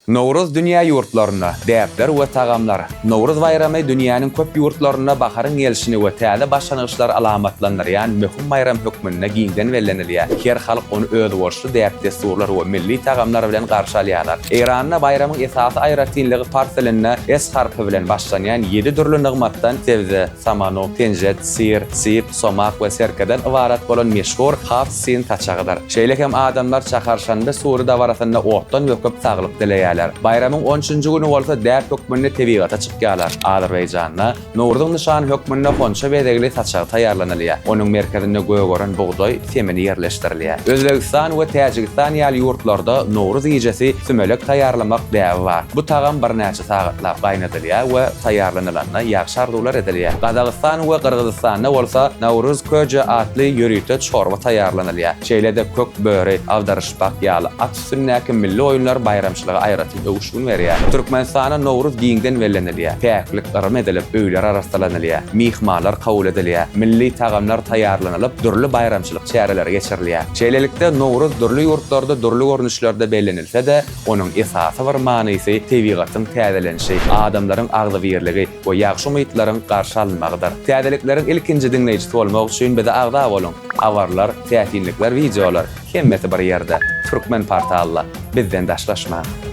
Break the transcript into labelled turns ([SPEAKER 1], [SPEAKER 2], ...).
[SPEAKER 1] Nowruz dünýä ýurtlarynda, däpler we tagamlar. Nowruz baýramy dünýäniň köp ýurtlarynda baharyň gelşini we täze başlangyçlary alamatlandyrýan möhüm baýram hökmünde giňden bellenilýär. Her halk ony özboluşly däp-dessurlar we milli tagamlar bilen garşy alýarlar. Eýranda baýramyň esasy aýratynlygy pars dilinde S harpy bilen başlanýan ýedi dürli nygmatdan, sebze, samanu, tenjet, sir, sip, somak we serkeden ybarat bolan meşhur haft sin saçagydyr. Şeýle hem adamlar çaharşanbe sury dabarasynda otdan böküp saglyk dileýärler. Baýramyň on üçünji güni bolsa däp hökmünde tebigata çykýarlar. Azerbaýjanda Nowruzyň nyşany hökmünde honça bezegli saçagy taýýarlanylýar. Onuň merkezinde gögeren bugdaý semeni ýerleşdirilýär. Özbegistan we Täjigistan ýaly ýurtlarda Nowruz gijesi sümelek taýýarlamak däbi bar. Bu tagam birnäçe sagatlap gaýnadylýar we taýýarlanylanda ýagşy arzuwlar edilýär. Gazagystan we Gyrgyzystanda bolsa Nawruz köje atly ýörite çorba taýýarlanylýar. Şeýle-de kök böri, agdaryşpak ýaly at üstündäki milli oýunlar baýramçylyga aýratyn öwüşgin berýär. Türkmenistanda Nowruz giňden bellenilýär. Päklik yrym edilip, öýler arassalanylýar, myhmanlar kabul edilýär, milli tagamlar taýýarlanylyp, dürli baýramçylyk çäreleri geçirilýär. Şeýlelikde, Nowruz dürli ýurtlarda dürli görnüşlerde bellenilse-de, Onuň esasy bir manysy tebigatyň täzelenişi, adamlaryň agzybirligi we ýagşy umytlaryň garşy alynmagydyr. Täzelikleriň ilkinji diňleýjisi bolmak üçin bize agza boluň! Habarlar, täsinlikler, wideolar, hemmesi bir ýerde, Türkmen portalda. Bizden daşlaşmaň!